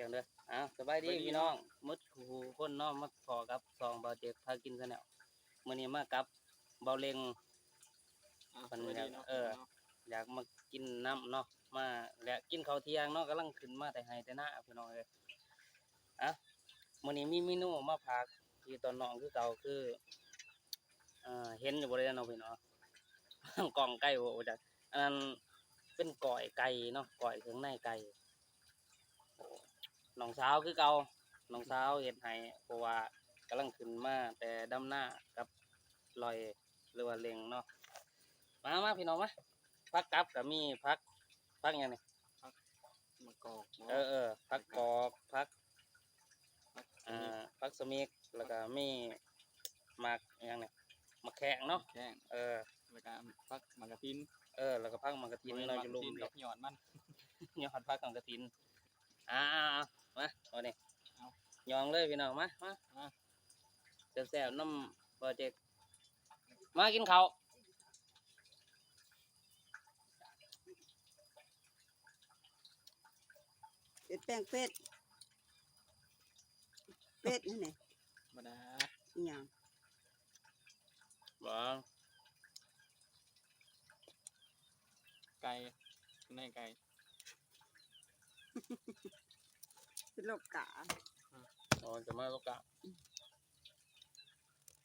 ຽງເດີ. ອ້າວ ສະບາຍດີ ສະບາຍດີ ພີ່ນ້ອງ ໝົດຄູ່ຄົນເນາະ ມາພໍ້ກັບຊ່ອງບ່າວເຈັກພາກິນແຊນແນວ. ມື້ນີ້ມາກັບບ່າວເລັງ ອ່າ ເພິ່ນຢາກ ສະບາຍດີເນາະ ເອີ ພີ່ນ້ອງເນາະ ຢາກມາກິນນຳເນາະ ມາແລະກິນເຂົ້າທ່ຽງເນາະ ກຳລັງຂຶ້ນມາແຕ່ໄຮ່ແຕ່ນາ ພີ່ນ້ອງເອີຍ. ອ່ະ ມື້ນີ້ມີເມນູມາຝາກພີ່ຕອນນ້ອງຄືເກົ່າ ຄື ເອີ ເຫັນຢູ່ບໍ່ເດເນາະພີ່ນ້ອງ ກ້ອງໄກບໍ່ຈັກ ອັນນັ້ນເປັນກ້ອຍໄກ່ເນາະ ກ້ອຍເຄື່ອງໃນໄກ່ ນ້ອງສາວຄືເກົ່າ ນ້ອງສາວເຮັດໃຫ້ ເພາະວ່າກຳລັງຂຶ້ນມາແຕ່ດຳນາກັບລອຍ ຫຼືວ່າເລັງເນາະ. ມາ ມາ ພີ່ນ້ອງມາ ຜັກກັບກໍມີ ຜັກ ຜັກຫຍັງນີ້ ຜັກ ໝາກກອກ ເອີ ເອີ ຜັກກອກ ຜັກ ຜັກ ອ່າ ສະມິກ ຜັກສະມິກ ແລ້ວກໍມີໝາກຫຍັງນີ້ ໝາກແຂ້ງເນາະ ແຂ້ງ ເອີ ແລ້ວກໍຜັກໝາກກະທິນ ເອີ ແລ້ວກໍຜັກໝາກກະທິນເນາະ ຢູ່ລຸ່ມນີ້ ຍອດມັນ ຍອດຜັກໝາກກະທິນ. ອ່າ ມາ ເອົານີ້ ເອົາ ຍ່ອງເລີຍພີ່ນ້ອງ ມາ ມາ ມາ ແຊບໆ ນຳບ່າວເຈັກ ມາກິນເຂົ້າ. ເຮັດແປ້ງເປັດ ເປັດຫັ້ນແຫຼະ ບໍ່ໄດ້ ອີຫຍັງ ບໍ່ ໄກ່ ໃນໄກ່ ເປັນໂລກາ ອໍ ຈະມາໂລກາ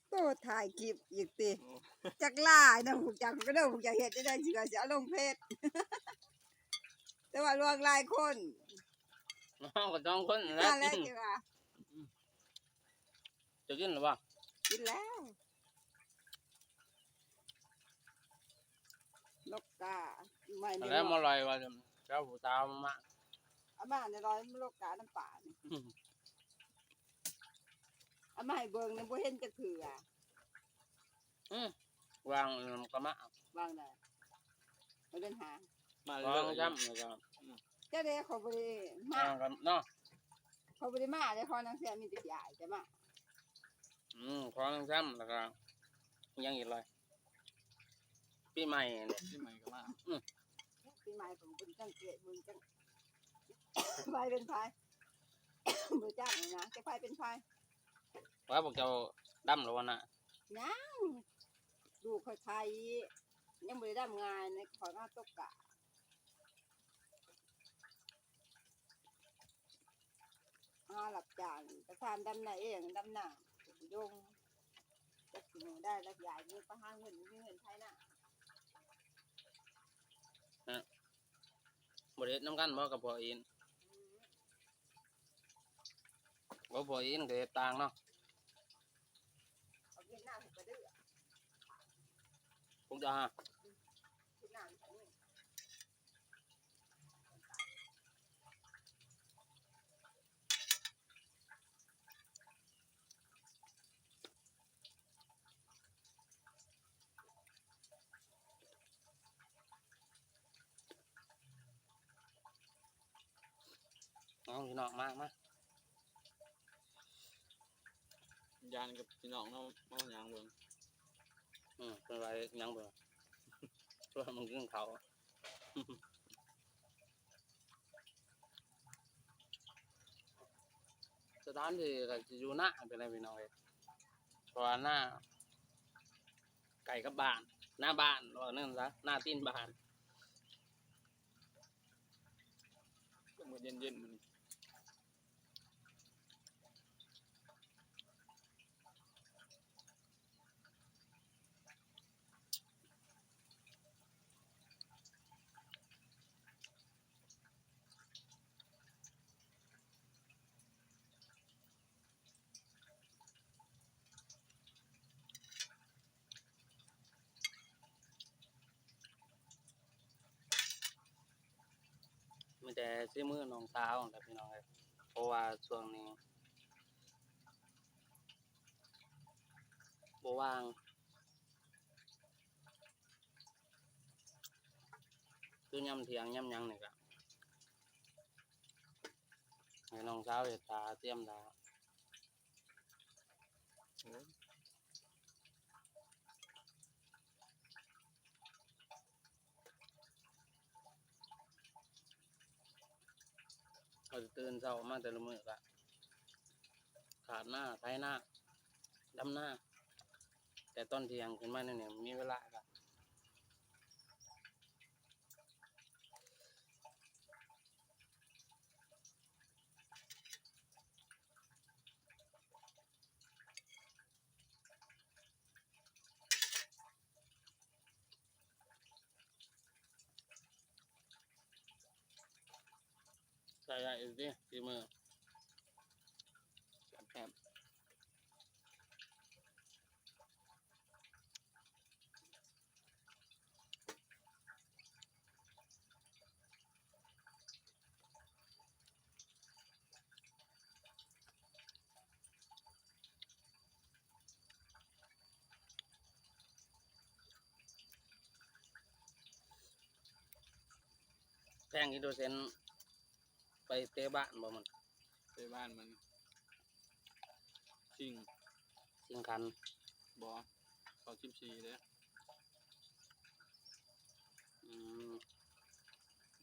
ໂອ້ ຖ່າຍຄລິບອີກຕິ ໂອ້ ຈັກຫຼາຍນະ ພວກເຈົ້າກໍເດີ ພວກເຈົ້າເຮັດຈັ່ງໃດຊິວ່າຊິເອົາລົງເຟສ ແຕ່ວ່າລວງຫຼາຍຄົນ ເຮົາກໍສອງຄົນນັ້ນແຫຼະ ນັ້ນແຫຼະ ຊິວ່າ ຈະກິນຫຼືບໍ່? ກິນແລ້ວ ລົກກາ ໃໝ່ແລ້ວ ມາລອຍວ່າ ເຈົ້າຜູ້ສາວມາ ເອົາມາແນ່ລອຍ ມາລົກການຳປານີ້ ອືມ ເອົາມາໃຫ້ເບິ່ງນະ ບໍ່ເຫັນຈັກເທື່ອ. ອືມ ວາງອັນນັ້ນກໍມາ ວາງໃດ? ມາເດີນຫາ ມາເລີຍ ວາງຊ້ຳ ແລ້ວກໍ ອືມ ເຈົ້າເດ້ ຂ້ອຍບໍ່ໄດ້ມາ ວາງກັນເນາະ ຂ້ອຍບໍ່ໄດ້ມາເດ້ ຂໍນາງແຊມມີແຕ່ພີ່ອ້າຍຈະມາ ອືມ ຂໍນາງແຊມ ແລ້ວກໍຫຍັງອີກລະ ປີໃໝ່ນີ້ ປີໃໝ່ກໍມາ ອືມ ປີໃໝ່ກໍບໍ່ໄດ້ສັງເກດເບິ່ງຈັກ ໃຜເປັນໃຜ ບໍ່ຈັກນະ ຈັກໃຜເປັນໃຜ. ວ່າພວກເຈົ້າດຳແລ້ວບໍ່ນະ? ຍັງ ລູກຂ້ອຍໄຂ່ ຍັງບໍ່ໄດ້ດຳງ່າຍນະ ຂ້ອຍມາຕົກກະ ຫາຮັບຈ້າງ ປະທານດຳນາເອງ ດຳນາ ດງ ຈັກຊິມື້ໃດລະ ຢາກມີໄປຫາເງິນ ມີເງິນໄຖນາ ຮະ ບໍ່ໄດ້ເຮັດນຳກັນບໍ່ກັບພໍ່ອິນ? ໂອ້ ພໍ່ອິນກໍເຮັດຕ່າງເນາະ ເຮັດນາ ເຮັດກະເດືອ ພຸກດາ ເຮັດນາ. ເອົາພີ່ນ້ອງ ມາ ມາ ຢ້ານກັບພີ່ນ້ອງເນາະ ມາຍ່າງເບິ່ງ ອືມ ເພິ່ນວ່າຍ່າງເບິ່ງ ເພື່ອມັນກິນເຂົ້າ. ສະຖານທີ່ກໍຊິຢູ່ນາເປັນໄດ໋ພີ່ນ້ອງເອີຍ ເພາະວ່ານາໃກ້ກັບບ້ານ ນາບ້ານ ເວົ້າແນວນັ້ນຊະ ນາຕີນບ້ານ ເຢັນໆ ມື້ນີ້. ມີแต่ฝีมือน้องสาวนั่นแหละพี่น้องเอ้ย เพราะว่าช่วงนี้บ่ว่าง คือยามเที่ยงยามหยังนี่ก็ให้น้องสาวเฮ็ดท่า เตรียมท่า โอ้ย เ ຂ້ອຍຕື່ນເຊົ້າມາແຕ່ລະມື້ກະຂາດນາ ໄຖນາ ດຳນາ ແຕ່ຕອນທ່ຽງຂຶ້ນມາແນວນີ້ມີເວລາກະ ໃຊ້ໄດ້ອີກຕິ ຝີມື ແຊບໆ. ແພງອີໂດເຊັນ ໄປເຕະບ້ານບໍ່ມັນ? ເຕະບ້ານມັນ ຊິງ ຊິງຂັນ ບໍ່ ເຂົ້າສິບສີ່ເດ້. ອືມ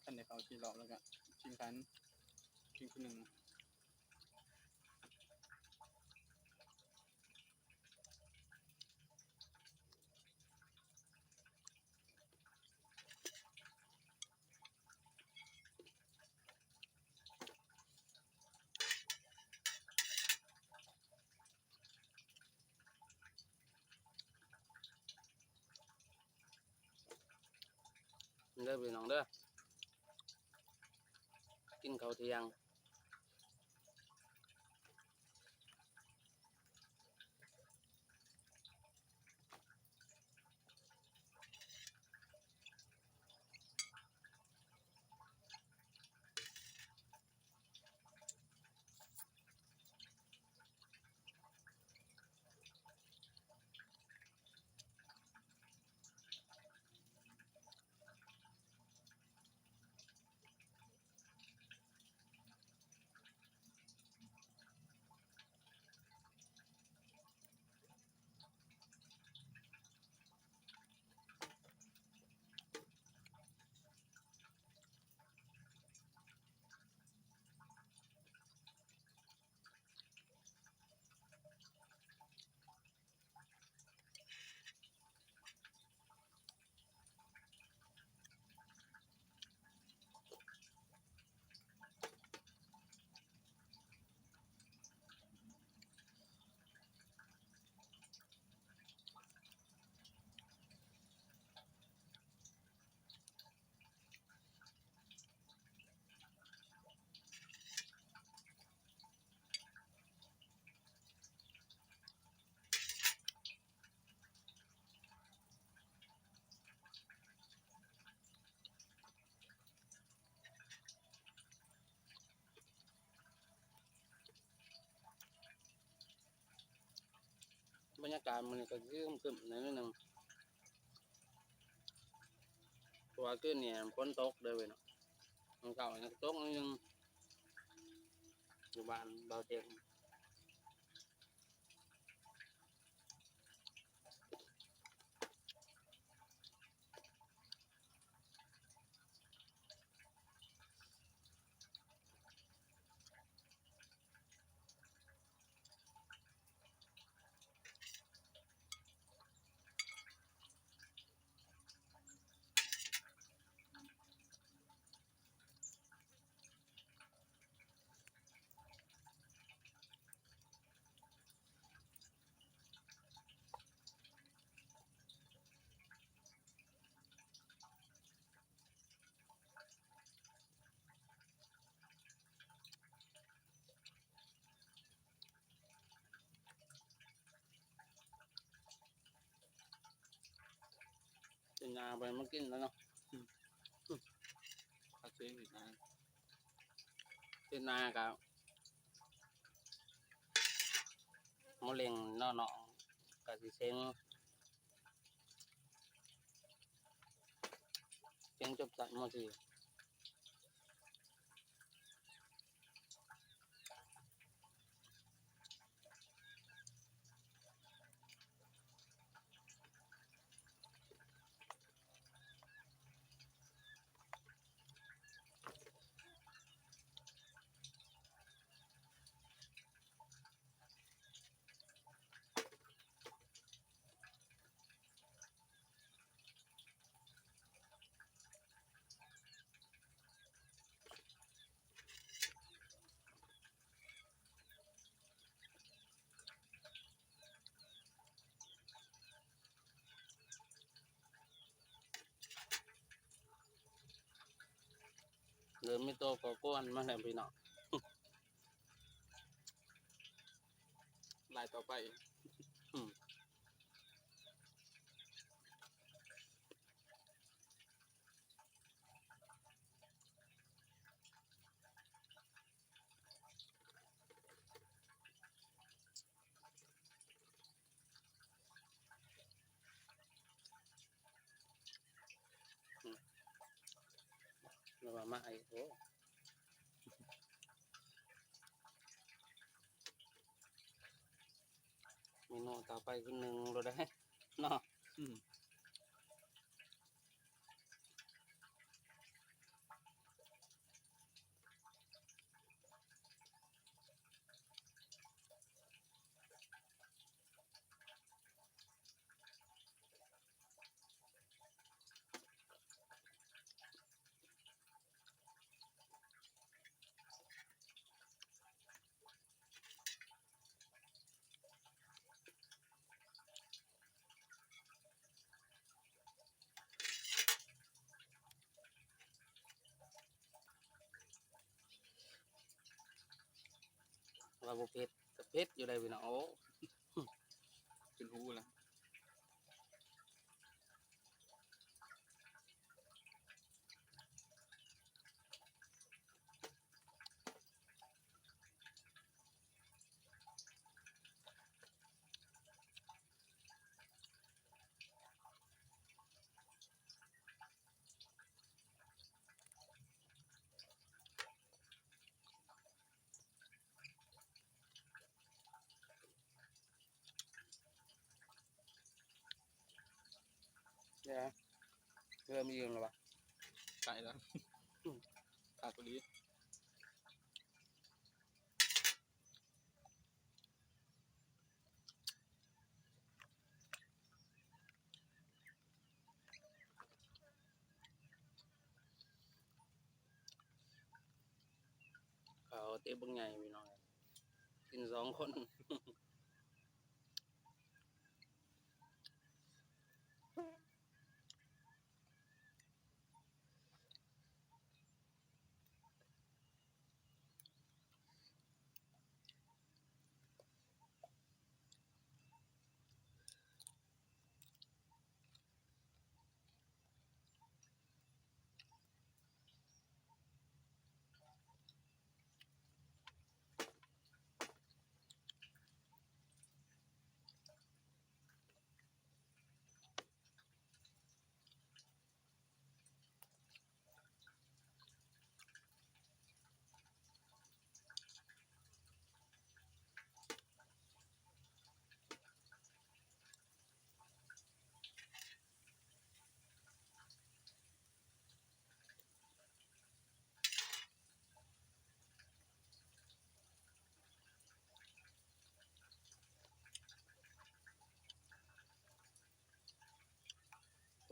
ຄັນໄດ້ເຂົ້າສີ່ຮອບແລ້ວກະຊິງຂັນ ຊິງທີໜຶ່ງ. ເດີພີ່ນ້ອງເດີ ກິນເຂົ້າທ່ຽງ. ບັນຍາກາດມື້ນີ້ກະຄຶ້ມໆ ໜ້ອຍໜຶ່ງ ເພາະວ່າຄືນນີ້ຝົນຕົກເດີເວີຍເນາະ ມື້ເຊົ້ານີ້ກະຕົກໜ້ອຍໜຶ່ງ ຢູ່ບ້ານບ່າວເຈັງ. ເດືອນໜ້າບໍ່ໄດ້ມາກິນແລ້ວເນາະ ອືມ ອືມ ພາເຊຍເດືອນໜ້າ ເດືອນໜ້າກະມະເຮັງເນາະ ນ້ອງກະຊິເຊັງ ເສັງຈົບຊັ້ນ ມໍສີ່. ເ ມີໂຕກໍ່ກວນມາແລ້ວພີ່ນ້ອງ ລາຍຕໍ່ໄປ ອືມ ອືມ ລະວ່າມາອີກ ໂອ້ ເມນູຕໍ່ໄປຄືໜຶ່ງໂລດເດ້ເນາະ ອືມ. ວ່າບໍ່ເຜັດ ກໍເຜັດຢູ່ໃດ໋ພີ່ນ້ອງ ໂອ້ ເປັນຫູລະ. ເອີ ເລີ່ມອີ່ມແລ້ວວະ ໃກ້ແລ້ວ ອືມ ຂາດພໍດີ. ເຂົາເຕະບັກໃຫຍ່ພີ່ນ້ອງ ກິນສອງຄົນ.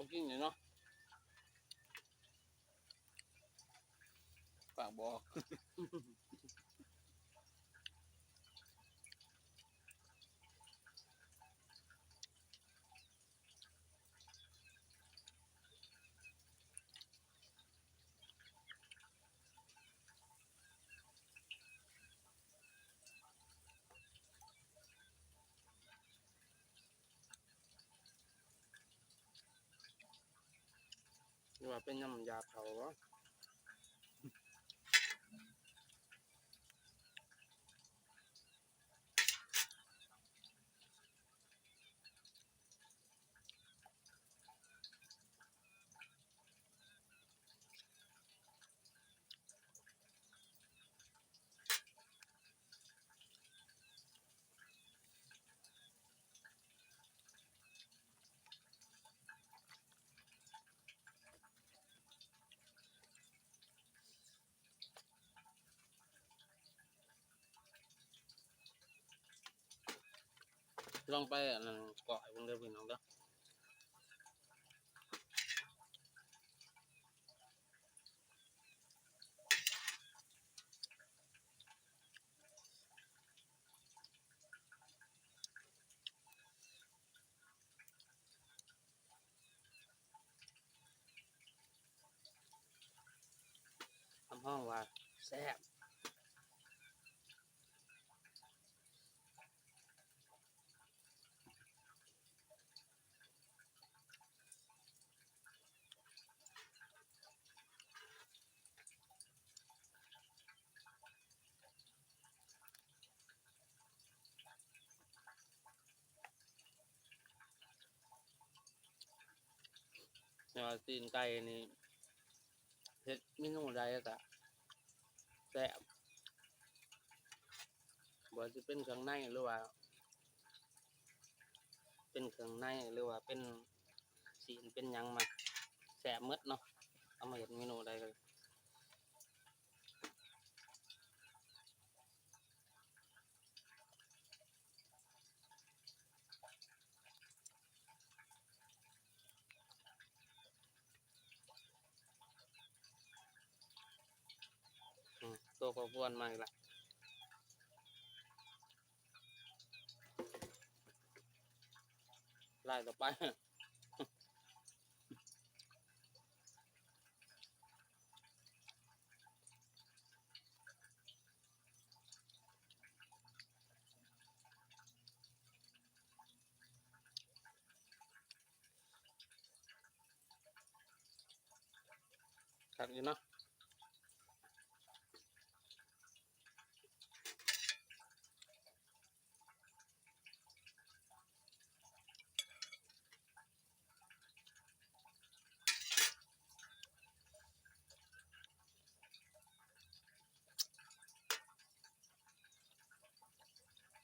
ບໍ່ກິນເລີຍເນາະ ປາກບໍ່ອອກ. ຫຼືວ່າເປັນນ້ຳຢາເຜົາບໍ? ລອງໄປອັນນັ້ນເກາະໃຫ້ເບິ່ງເດີພີ່ນ້ອງເດີ. ຫອມໆ ນ້ອງວ່າແຊບ. ແຕ່ວ່າຕີນໄກ່ນີ້ ເຮັດເມນູໃດກໍແຊບ ບໍ່ວ່າຊິເປັນເຄື່ອງໃນ ຫຼືວ່າ ເປັນເຄື່ອງໃນ ຫຼືວ່າເປັນຊີ້ນເປັນຫຍັງ ມັນແຊບໝົດເນາະ. ເອົາມາເຮັດເມນູໃດກໍ ອືມ ຕົວກໍກວນມາອີກລະ ລາຍຕໍ່ໄປ. ຄັກຢູ່ເນາະ.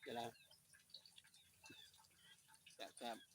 ເປັນໄງ? ແຊບໆ.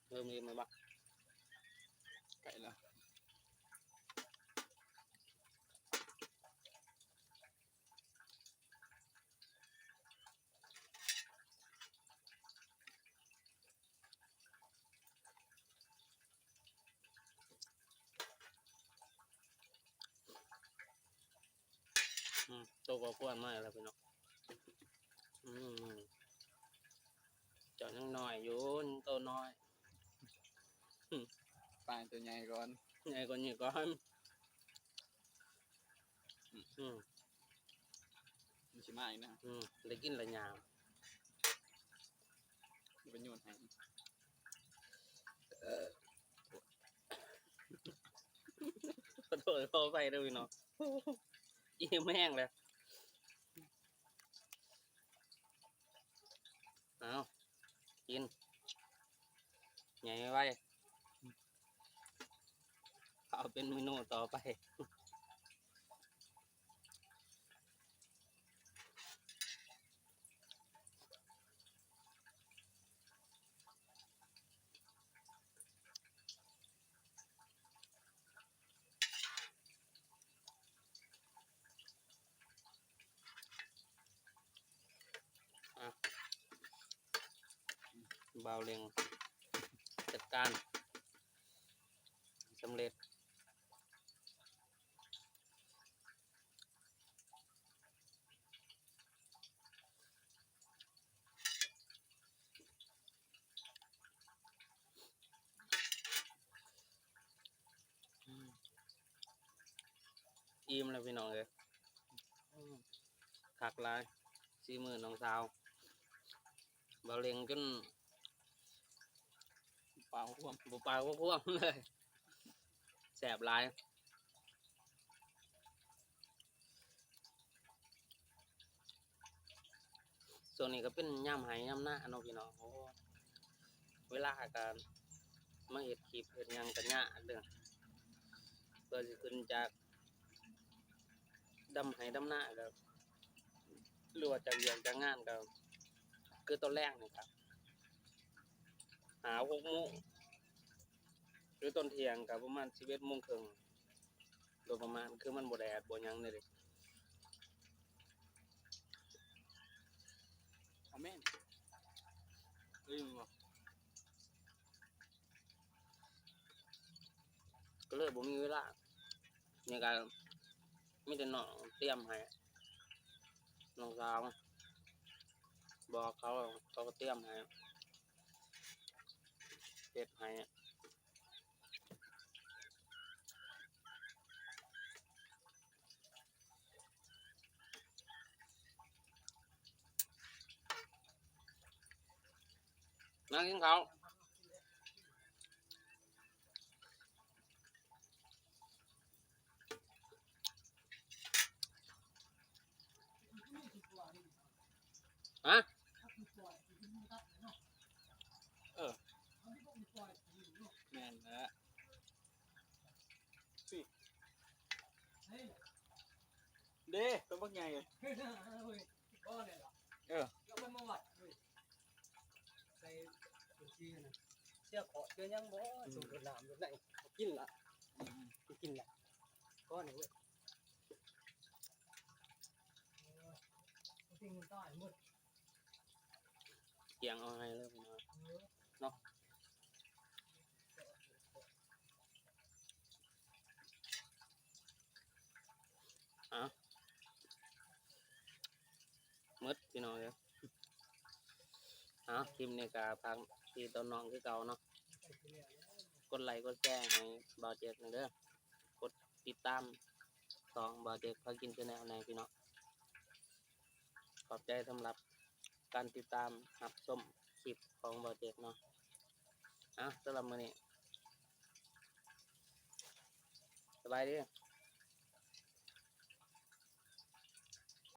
ເລີ່ມອີກແມ່ນບໍ່? ໃກ້ແລ້ວ. ອືມ ໂຕກໍກວນມາແລ້ວພີ່ນ້ອງ. ອືມ ເຈົ້າຍັງນ້ອຍຢູ່ ຍັງໂຕນ້ອຍ. ປາໂຕໃຫຍ່ກ່ອນ ໃຫຍ່ກວ່ານີ້ກ່ອນ. ອືມ ອືມ ມັນຊິມາອີກນະ. ອືມ ໄດ້ກິນແລ້ວຫຍ້າ ໄປໂຍນໃຫ້. ເອີ ຂໍໂທດຂໍອະໄພເດີພີ່ນ້ອງ ອີ່ມແຮງແລ້ວ. ເອົາ ກິນໃຫຍ່ໄວໆ ເອົາເປັນເມນູຕໍ່ໄປ. ອ່ະ ບ່າວເລັ່ງຈັດການສຳເລັດ. ອີ່ມແລ້ວພີ່ນ້ອງເອີຍ ຄັກຫຼາຍ ສີມືນ້ອງສາວ ບ່າວເລັ່ງຈົນປາກບໍ່ຂວມ ບໍ່ປາກບໍ່ຂວມເລີຍ ແຊບຫຼາຍ. ຊ່ວງນີ້ກໍເປັນຍາມໄຮ່ຍາມນາເນາະພີ່ນ້ອງ ໂອ້ ເວລາກໍມາເຮັດຄລິບເຮັດຫຍັງກໍຍາກເດີ້ ເພື່ອຊິຂຶ້ນຈາກດຳໄຮ່ດຳນາກໍ ຫຼືວ່າຈາກວຽກຈາກງານ ກໍຄືຕອນແລງນີ້ກໍຫ້າຫົກໂມງ ຫຼືຕອນທ່ຽງກໍປະມານສິບເອັດໂມງເຄິ່ງໂດຍປະມານ ຄືມັນບໍ່ແດດບໍ່ຫຍັງເດ້. ເອົາແມ່ນ ເອີ ກໍເລີຍບໍ່ມີເວລາ ນີ້ກໍມີແຕ່ນ້ອງຕຽມໃຫ້ ນ້ອງສາວ ບອກເຂົາ ເຂົາກໍຕຽມໃຫ້ ເຮັດໃຫ້. ມາກິນເຂົ້າ. ຮະ? ເອີ ແມ່ນແຫຼະ. ເດ້ ໂຕບັກໃຫຍ່ ເອີ ໃສ່ບັນຊີຫັ້ນນະ ເສຍເຄາະເສຍຫຍັງບໍ່ ອືມ ສົມກັບນ້ຳຢູ່ໃນ ກິນລະ ອືມ ກິນລະ ກ້ອນນີ້ເວີຍ ເອີ ມັນຕາຍໝົດ. ກຽງເອົາໃຫ້ເລີຍພີ່ນ້ອງເນາະ. ເອົາ ໝົດພີ່ນ້ອງເອີຍ. ເອົາ ຄລິບນີ້ກໍຝາກພີ່ຕໍ່ນ້ອງຄືເກົ່າເນາະ. ກົດໄລກົດແຊໃຫ້ບ່າວເຈັກແດ່ເດີ. ກົດຕິດຕາມຊ່ອງບ່າວເຈັກພາກິນແຊນແນວແດ່ພີ່ນ້ອງ. ຂອບໃຈສຳລັບການຕິດຕາມຮັບຊົມຄລິບຂອງບ່າວເຈັກເນາະ. ເອົາ ສຳລັບມື້ນີ້ ສະບາຍດີ.